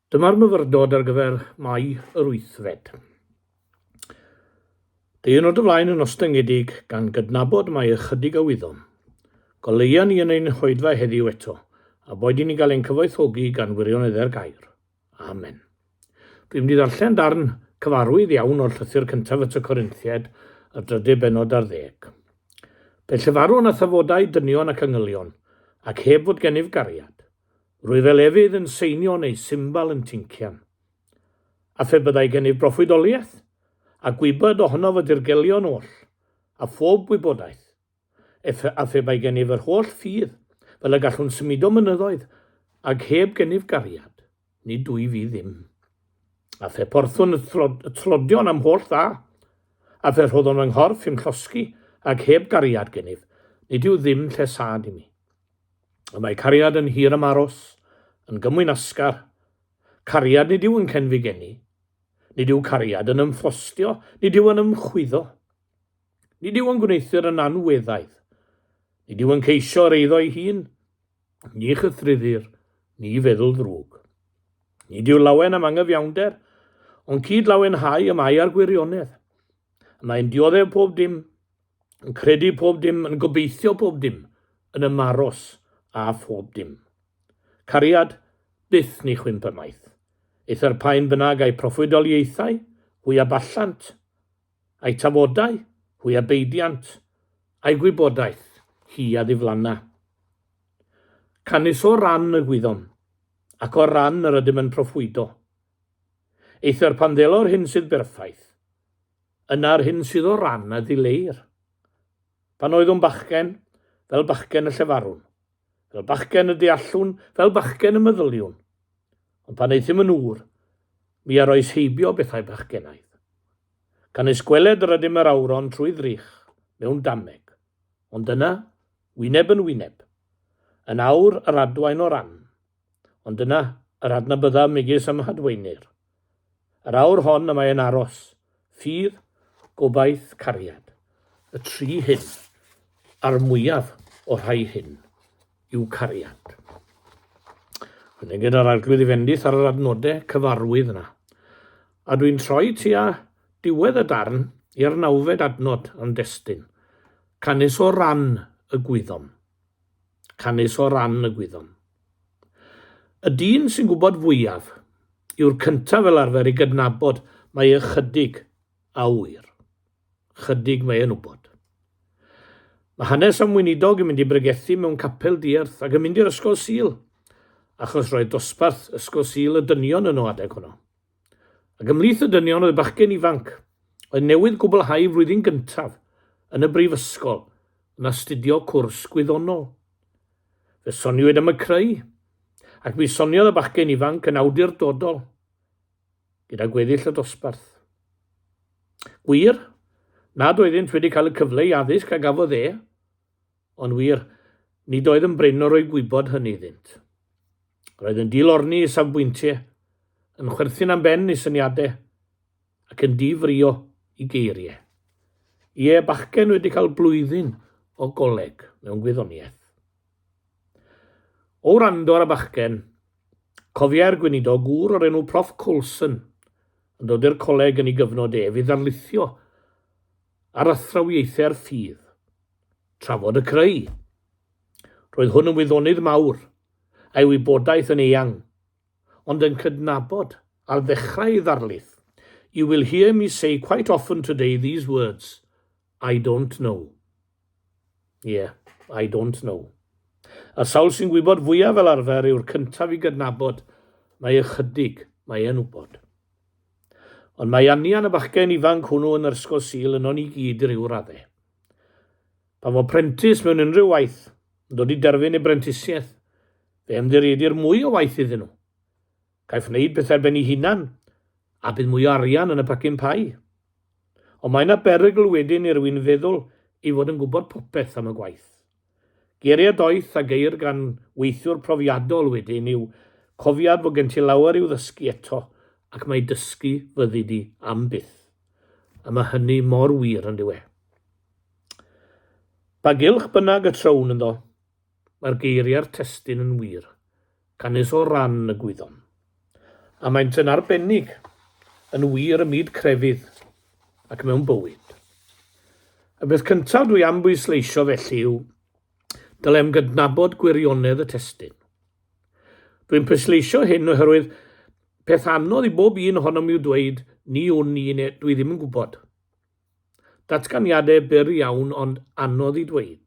Dyma'r myfyrdod ar gyfer Mai yr wythfed. Deuwn o dy flaen yn ostyngedig gan gydnabod mai ychydig a wyddom. Goleua ni yn ein hoedfa heddiw eto, a boed i ni gael ein cyfoethogi gan wirioneddau'r gair. Amen. Dwi'n mynd i ddarllen darn cyfarwydd iawn o'r llythyr cyntaf at y Corinthiaid, y drydydd bennod ar ddeg. Pe llefarwn a thafodau dynion ac angylion, ac heb fod gennyf gariad, Rwy fel efydd yn seinio neu simbal yn tincian. A phe byddai gennyf broffwydoliaeth, a gwybod ohonof y dirgelion oll, a phob gwybodaeth, ef, a phe bai gennyf yr holl ffydd, fel y gallwn symudo mynyddoedd, ag heb gennyf gariad, nid wyf fi ddim. A phe porthwn y tlodion am holl dda, a phe rhoddwn fy nghorff i'm llosgi, ag heb gariad gennyf, nid yw ddim lleshad i mi. Y mae cariad yn hir ymaros, yn gymwynasgar. Cariad nid yw yn cenfigenu. Nid yw cariad yn ymffrostio, nid yw yn ymchwyddo. Nid yw yn gwneuthur yn anweddaidd. Nid yw yn ceisio yr eiddo ei hun. Ni chythruddir, ni feddwl ddrwg. Nid yw lawen am angyfiawnder, ond cyd lawenhau y mae â'r gwirionedd. Y mae'n dioddef pob dim, yn credu pob dim, yn gobeithio pob dim, yn ymaros â phob dim. Cariad, byth ni chwymp ymaith. Eithr pa un bynnag a'i proffwydoliaethau, hwy a ballant, a'i tafodau, hwy a beidiant, a'i gwybodaeth, hi a ddiflanna. Canys o ran y gwyddom, ac o ran yr ydym yn proffwydo. Eithr pan ddelo'r hyn sydd berffaith, Yna'r hyn sydd o ran a ddileir. Pan oeddwn bachgen, fel bachgen y llefarwn, fel bachgen y deallwn, fel bachgen y meddyliwn. Ond pan euthum yn ŵr, mi a roes heibio bethau bachgennaidd. Canys gweled yr ydym yr awron trwy ddrych, mewn dameg, ond yna, wyneb yn wyneb. Yn awr yr adwaen o ran, ond yna yr adnabyddaf megis a'm hadwaenir. Yr awr hon y mae yn aros, ffydd, gobaith, cariad, y tri hyn, a'r mwyaf o'r rhai hyn yw cariad. Hynny gyda'r Arglwydd i fendith ar yr adnodau cyfarwydd yna. A dwi'n troi tua diwedd y darn i'r nawfed adnod am destun. Canys o ran y gwyddom. Canys o ran y gwyddom. Y dyn sy'n gwybod fwyaf yw'r cyntaf fel arfer i gydnabod mai ychydig a ŵyr. Chydig mae e'n wybod. Mae hanes am weinidog yn mynd i bregethu mewn capel dierth ac yn mynd i'r ysgol Sul, achos roedd dosbarth ysgol Sul y dynion yno adeg honno. Ac ymhlith y dynion oedd bachgen ifanc oedd newydd gwblhau flwyddyn gyntaf yn y brifysgol yn astudio cwrs gwyddonol. Fe soniwyd am y creu, ac mi soniodd y bachgen ifanc yn awdurdodol gyda gweddill y dosbarth. Gwir, nad oeddynt wedi cael y cyfle i addysg a gafodd e, Ond wir, nid oedd yn brin o roi gwybod hynny iddynt. Roedd yn dilorni ei safbwyntiau, yn chwerthin am ben ei syniadau, ac yn difrïo i geiriau. Ie, bachgen wedi cael blwyddyn o goleg mewn gwyddoniaeth. O wrando ar y bachgen, cofiai'r gweinidog gŵr o'r enw Prof Coulson yn dod i'r coleg yn ei gyfnod ef i ddarlithio ar athrawiaethau'r ffydd. Trafod y creu. Roedd hwn yn wyddonydd mawr, a'i wybodaeth yn eang, ond yn cydnabod ar ddechrau ei ddarlith, You will hear me say quite often today these words, I don't know. Ie, I don't know. Y sawl sy'n gwybod fwyaf fel arfer yw'r cyntaf i gydnabod mai ychydig mae e'n wybod. Ond mae anian y bachgen ifanc hwnnw yn yr ysgol Sul ynon ni gyd i ryw raddau. Pan fo prentis mewn unrhyw waith yn dod i derfyn ei brentisiaeth, fe ymddiriedir mwy o waith iddyn nhw. Caiff wneud pethau ar ben ei hunan, a bydd mwy o arian yn y pacyn pai. Ond mae yna berygl wedyn i rywun feddwl ei fod yn gwybod popeth am y gwaith. Geiriau doeth a geir gan weithiwr profiadol wedyn yw, Cofiad fod gen ti lawer i'w ddysgu eto, ac mai dysgu fyddi di am byth. A mae hynny mor wir yn dyw e. Pa gylch bynnag y trown ynddo, mae'r geiriau'r testun yn wir, canys o ran y gwyddom. A maent yn arbennig yn wir ym myd crefydd ac mewn bywyd. Y peth cyntaf dwi am bwysleisio felly yw dylem gydnabod gwirionedd y testun. Dwi'n pwysleisio hyn oherwydd peth anodd i bob un ohonom yw dweud ni wn i neu dwi ddim yn gwybod. Datganiadau byr iawn ond anodd i dweud.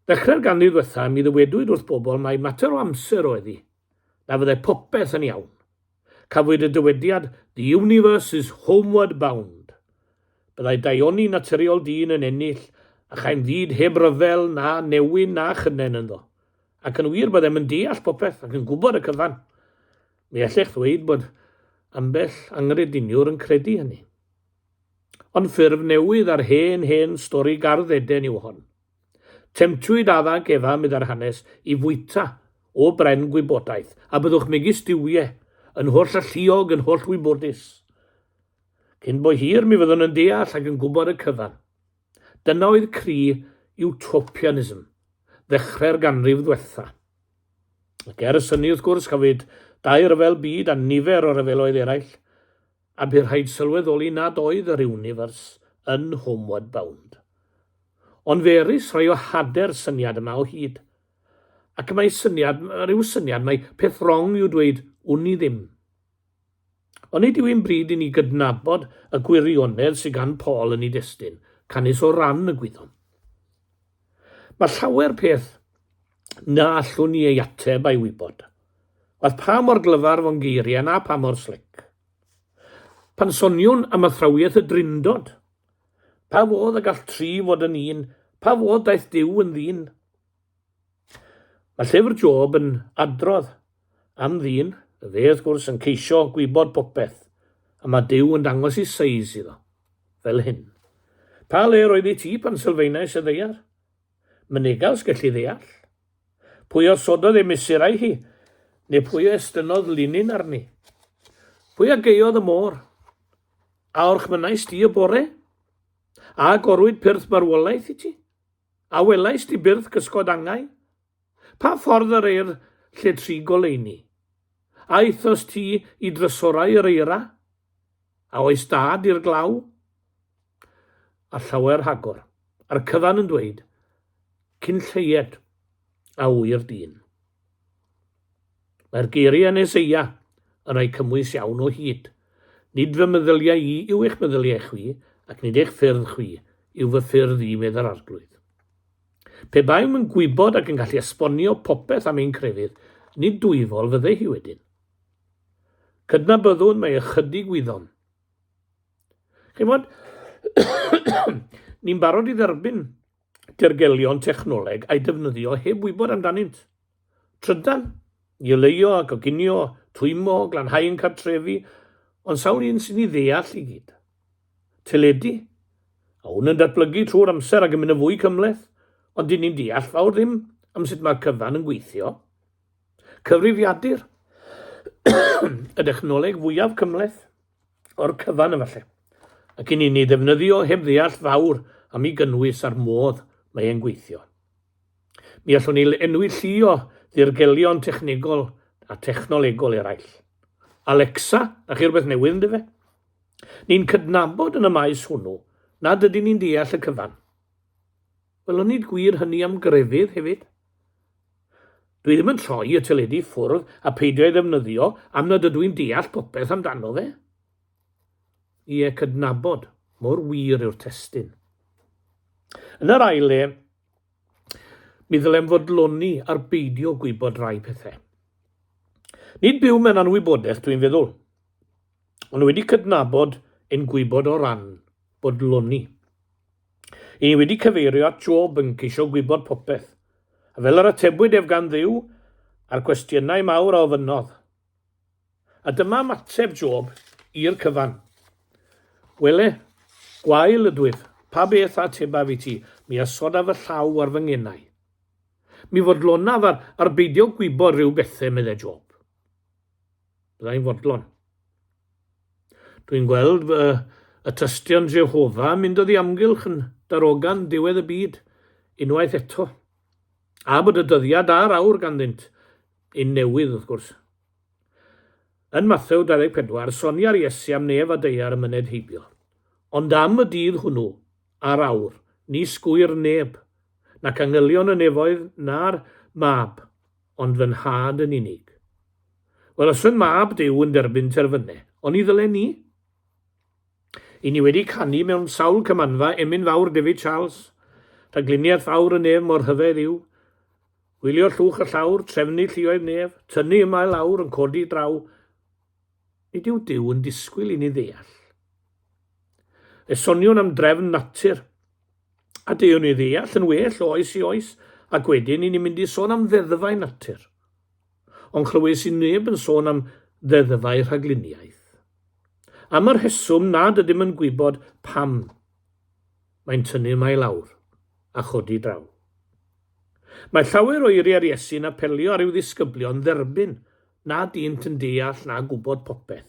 Ddechrau'r ganrif ddiwetha' mi ddywedwyd wrth bobl mai mater o amser oedd hi, na fyddai popeth yn iawn. Cafwyd y dywediad 'the universe is homeward bound'. Byddai daioni naturiol dyn yn ennill a chaem fyd heb ryfel na newyn na chynnen ynddo. Ac yn wir byddem yn deall popeth ac yn gwybod y cyfan. Mi allech ddweud bod ambell angrediniwr yn credu hynny. Ond ffurf newydd ar hen, hen stori Gardd Eden yw hon. Temtiwyd Adda ac Efa, meddai'r hanes, i fwyta o bren gwybodaeth, a byddwch megis duwie, yn holl alluog, yn holl wybodus. Cyn bo hir mi fyddwn yn deall ac yn gwybod y cyfan. Dyna oedd cri utopianism ddechrau'r ganrif ddwetha. Ac ers hynny, wrth gwrs, cafwyd dau ryfel byd a nifer o ryfeloedd eraill, a bu rhaid sylweddoli nad oedd yr iwnifyrs yn Homeward Bound. Ond fe erys rhai o hade'r syniad yma o hyd. Ac y mae syniad, rhyw syniad mai peth rong yw dweud wn i ddim. Onid yw'n bryd i ni gydnabod y gwirionedd sydd gan Paul yn ei destun, canys o ran y gwyddom. Mae llawer peth na allwn ni ei ateb a'i wybod. Waeth pa mor glyfar fo'n geiriau na pa mor slic. Pan soniwn am athrawiaeth y Drindod, pa fodd y gall tri fod yn un, pa fodd daeth Duw yn ddyn? Mae llyfr Job yn adrodd am ddyn, fe wrth gwrs yn ceisio gwybod popeth, a mae Duw yn dangos ei seis iddo, fel hyn. Pa le roeddi ti pan sylfaenais y ddaear? Mynega os gelli ddeall. Pwy osododd ei mesurau hi, neu pwy a estynnodd linyn arni? Pwy a gaeodd y môr? A orchmynnais di y bore? A agorwyd pyrth marwolaeth i ti? A welais di byrth cysgod angau? Pa ffordd yr eir lle tri goleuni? A aethost ti i drysorau yr eira? A oes dad i'r glaw? A llawer rhagor, a'r cyfan yn dweud, cyn lleied a ŵyr dyn. Mae'r geiriau yn Eseia yn rhai cymwys iawn o hyd. Nid fy meddyliau i yw eich meddyliau chwi, ac nid eich ffyrdd chwi yw fy ffyrdd i, medd yr Arglwydd. Pe baem yn gwybod ac yn gallu esbonio popeth am ein crefydd, nid dwyfol fydde hi wedyn. Cydnabyddwn mai ychydig wyddom. Chimod, ni'n barod i dderbyn dirgelion technoleg a'i defnyddio heb wybod amdanynt. Trydan, i oleuo a coginio, twymo, glanhau ein cartrefi, ond sawl un sy'n ei ddeall i gyd. Teledu, a hwn yn datblygu trwy'r amser ac yn mynd yn fwy cymhleth, ond dyn ni'n deall fawr ddim am sut mae'r cyfan yn gweithio. Cyfrifiadur, y dechnoleg fwyaf cymhleth o'r cyfan efallai, ac i ni'n ei ddefnyddio heb ddeall fawr am ei gynnwys a'r modd mae e'n gweithio. Mi allwn ni enwi llu o ddirgelion technegol a technolegol eraill. Alexa, na chi rhywbeth newydd yn dyfe? Ni'n cydnabod yn y maes hwnnw nad ydyn ni'n deall y cyfan. Wel, onid gwir hynny am grefydd hefyd? Dwi ddim yn troi y teledu i ffwrdd a peidio ei ddefnyddio am nad ydw i'n deall popeth amdano fe. Ie, cydnabod mor wir yw'r testun. Yn yr ail le, mi ddylem fodloni ar beidio gwybod rai pethau. Nid byw mewn anwybodaeth dwi'n feddwl, ond wedi cydnabod ein gwybod o ran bodloni. I ni wedi cyfeirio at Job yn ceisio gwybod popeth, a fel yr atebwyd ef gan Dduw a'r cwestiynau mawr a ofynnodd. A dyma ymateb Job i'r cyfan. Wele, gwael ydwyf, pa beth a atebaf i ti, mi a sodaf fy llaw ar fy ngenau. Mi fodlonaf ar, ar beidio gwybod rhyw bethau, meddai Job. Byddai'n fodlon. Dwi'n gweld fy y tystion Jehofa yn mynd oddi amgylch yn darogan diwedd y byd unwaith eto. A bod y dyddiad a'r awr ganddynt, un newydd wrth gwrs. Yn Mathew 24, sonia'r Iesu am nef a daear yn myned heibio. Ond am y dydd hwnnw, a'r awr, nis gŵyr neb, nac angylion y nefoedd na'r Mab, ond fy Nhad yn unig. Wel, os oedd Mab Duw yn derbyn terfynau, oni ddylen ni? I ni wedi canu mewn sawl cymanfa emyn fawr David Charles, Rhagluniaeth fawr y nef mor rhyfedd yw, Gwylio llwch y llawr, trefnu lluoedd nef, tynnu yma i lawr, yn codi draw. Nid yw Duw yn disgwyl i ni ddeall. Fe soniwn am drefn natur, a deuwn i ddeall yn well o oes i oes, ac wedyn i ni'n mynd i sôn am ddeddfau natur. Ond chlywais i neb yn sôn am ddeddfau rhagluniaeth. Am y rheswm nad ydym yn gwybod pam mae'n tynnu yma i lawr a chodi draw. Mae llawer o eiriau'r Iesu'n apelio ar i'w ddisgyblion dderbyn nad ynt yn deall na gwybod popeth.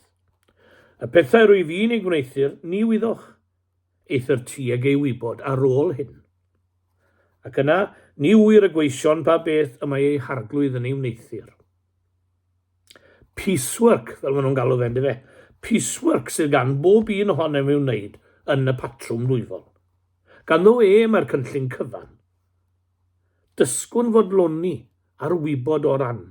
Y pethau rwyf i'n eu gwneuthur, ni wyddoch, eithr ti ag ei wybod ar ôl hyn. Ac yna, ni ŵyr y gweision pa beth y mae eu harglwydd yn ei wneuthur. Piecework, fel maen nhw'n galw fe, yndyfe? Piecework sydd gan bob un ohonom i'w wneud yn y patrwm dwyfol. Ganddo e mae'r cynllun cyfan. Dysgwn fodloni ar wybod o ran.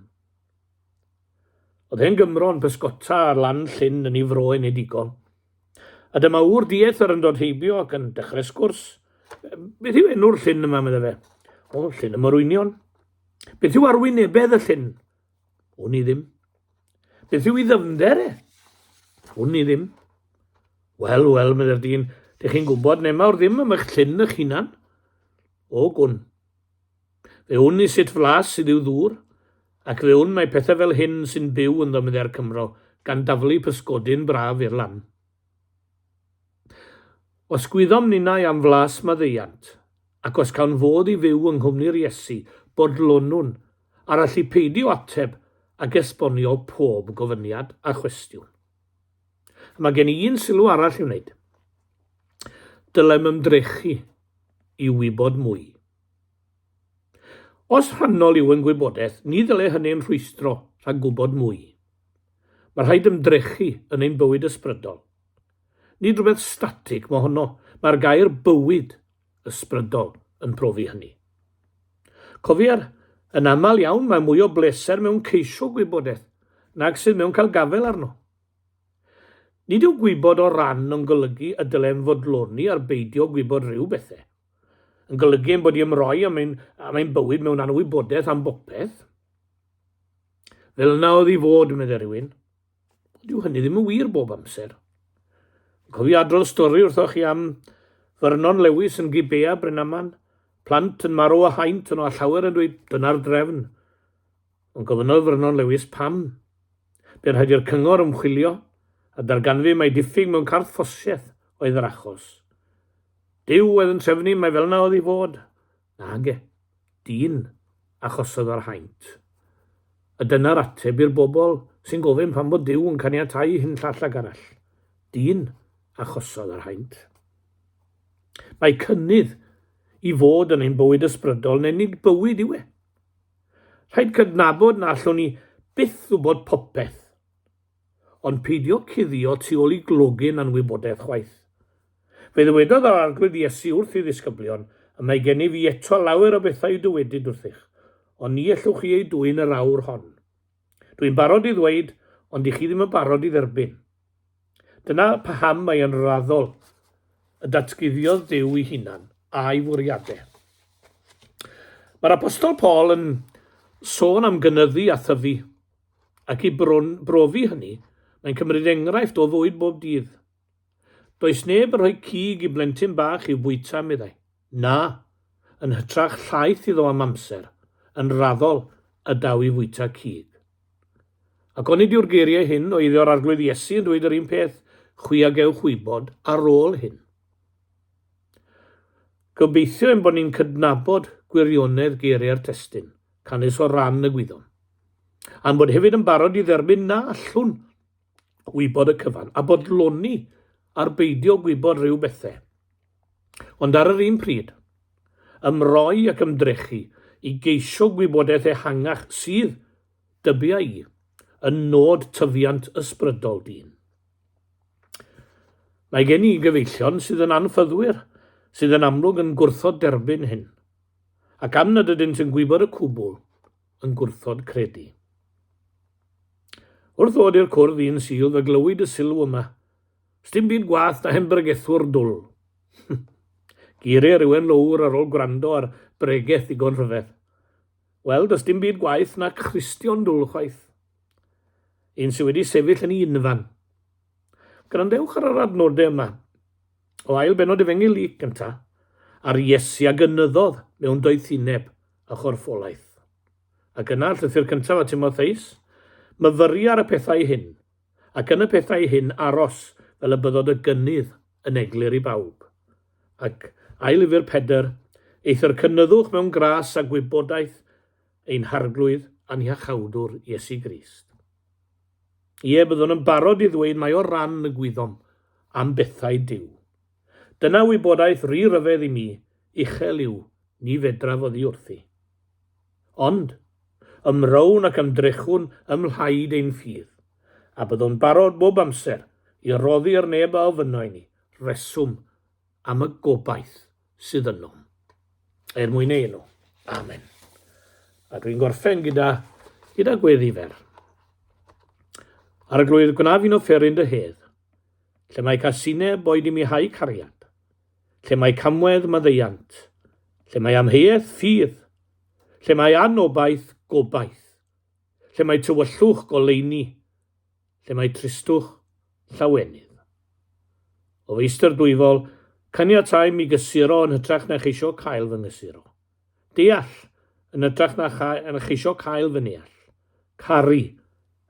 Oedd hen Gymro yn pysgota ar lan llyn yn ei fro enedigol. A dyma ŵr dieithr yn dod heibio ac yn dechrau sgwrs. Beth yw enw'r llyn yma, medde fe? O, llyn y Morwynion. Beth yw arwynebedd y llyn? Wn i ddim. Beth yw i ddyfnder e? Wn i ddim. Wel, wel, meddai'r dyn, dych chi'n gwybod nemawr ddim am eich llyn eich hunan? O, gwn. Fe wn i sut flas sydd i'w ddŵr, ac fe wn mai pethau fel hyn sy'n byw ynddo, meddai'r Cymro, gan daflu pysgodyn braf i'r lan. Os gwyddom ninnau am flas maddeuant, ac os cawn fodd i fyw yng nghwmni'r Iesu, bodlonwn ar allu peidio ateb ac esbonio pob gofyniad a chwestiwn. A mae gen i un sylw arall i'w wneud. Dylem ymdrechu i wybod mwy. Os rhannol yw ein gwybodaeth, ni ddylai hynny ein rhwystro rhag gwybod mwy. Mae rhaid ymdrechu yn ein bywyd ysbrydol. Nid rhywbeth statig mohono, mae'r gair bywyd ysbrydol yn profi hynny. Cofier, yn aml iawn mae mwy o bleser mewn ceisio gwybodaeth nag sydd mewn cael gafael arno. Nid yw gwybod o ran yn golygu y dylem fodloni ar beidio gwybod rhyw bethau, yn golygu ein bod i ymroi am ein, am ein bywyd mewn anwybodaeth am bopeth. Fel yna oedd i fod, meddai rhywun. Ond dyw hynny ddim yn wir bob amser. Cofio adrodd stori wrthoch chi am Vernon Lewis yn Gibea, Brynaman, plant yn marw o haint yno a llawer yn dweud dyna'r drefn. Ond gofynnodd Vernon Lewis pam. Bu'n rhaid i'r cyngor ymchwilio a darganfu mai diffyg mewn carthffosiaeth oedd yr achos. Duw oedd yn trefnu mai fel yna oedd i fod. Nage, dyn achosodd yr haint. A dyna'r ateb i'r bobl sy'n gofyn pam bod Duw yn caniatáu hyn llall ac arall. Dyn achosodd yr haint. Mae cynnydd i fod yn ein bywyd ysbrydol neu nid bywyd yw e. Rhaid cydnabod na allwn ni byth wybod popeth, ond peidio cuddio tu ôl i glogyn anwybodaeth chwaith. Fe ddywedodd yr Arglwydd Iesu wrth ei ddisgyblion, Y mae gennyf fi eto lawer o bethau i'w dywedyd wrthych, ond ni ellwch chi eu dwyn yr awr hon. Dwi'n barod i ddweud, ond dych chi ddim yn barod i dderbyn. Dyna paham mae yn raddol y datguddiodd Duw ei hunan a'i fwriadau. Mae'r Apostol Paul yn sôn am gynyddu a thyfu, ac i bron, brofi hynny, mae'n cymryd enghraifft o fywyd bob dydd. Does neb yn rhoi cig i blentyn bach i'w bwyta, meddai. Na, yn hytrach llaeth iddo am amser, yn raddol y daw i fwyta cig. Ac onid yw'r geiriau hyn o eiddo'r Arglwydd Iesu yn dweud yr un peth, chwi a gewch wybod ar ôl hyn? Gobeithio ein bod ni'n cydnabod gwirionedd geiriau'r testun, canys o ran y gwyddom. A'n bod hefyd yn barod i dderbyn na allwn wybod y cyfan, a bodloni ar beidio gwybod rhyw bethau. Ond ar yr un pryd, ymroi ac ymdrechu i geisio gwybodaeth ehangach sydd, dybia i, yn nod tyfiant ysbrydol dyn. Mae gen i gyfeillion sydd yn anffyddwyr, sydd yn amlwg yn gwrthod derbyn hyn, ac am nad ydynt yn gwybod y cwbl, yn gwrthod credu. Wrth ddod i'r cwrdd un Sul, fe glywyd y sylw yma, Sdim byd gwath na hen bregethwr dwl. Geiriau rhywun lowr ar ôl gwrando ar bregeth ddigon rhyfedd. Wel, does dim byd gwaeth na Christion dwl chwaith. Un sydd wedi sefyll yn ei unfan. Gwrandewch ar yr adnodau yma. O ail benod Efengyl Luc gynta, a'r Iesu a gynyddodd mewn doethineb a chorffolaeth. Ac yna, llythyr cyntaf at Timotheus, myfyri ar y pethau hyn, ac yn y pethau hyn aros fel y byddod y gynnydd yn eglur i bawb. Ac ail lyfr Pedr, eithr cynyddwch mewn gras a gwybodaeth ein Harglwydd a'n Hiachawdwr Iesu Grist. Ie, byddwn yn barod i ddweud mai o ran y gwyddom am bethau Duw. Dyna wybodaeth ry ryfedd i mi, uchel yw, ni fedraf oddi wrthi. Ond, ymrown ac ymdrechwn ym mhlaid ein ffydd, a byddwn barod bob amser i roddi i'r neb a ofynno i ni reswm am y gobaith sydd ynom. Er mwyn ei enw. Amen. A dwi'n gorffen gyda, gyda gweddi fer. Arglwydd, gwna fi'n offeryn dy hedd, lle mae casineb boed i mi hau cariad, Lle mae camwedd, maddeuant. Lle mae amheuaeth, ffydd. Lle mae anobaith, gobaith. Lle mae tywyllwch, goleuni. Lle mae tristwch, llawenydd. O Feistr Dwyfol, caniatau mi gysuro yn hytrach na cheisio cael fy nghysuro. Deall, yn hytrach na, na cheisio cael fy neall. Caru,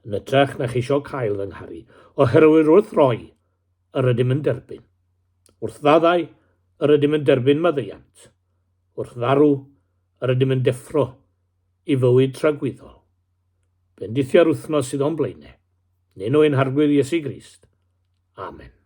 yn hytrach na cheisio cael fy ngharu. Oherwydd wrth roi, yr ydym yn derbyn. Wrth faddau, yr ydym yn derbyn maddeuant. Wrth farw, yr ydym yn deffro i fywyd tragwyddol. Bendithia'r wythnos sydd o'n blaenau. Yn enw ein Harglwydd Iesu Grist. Amen.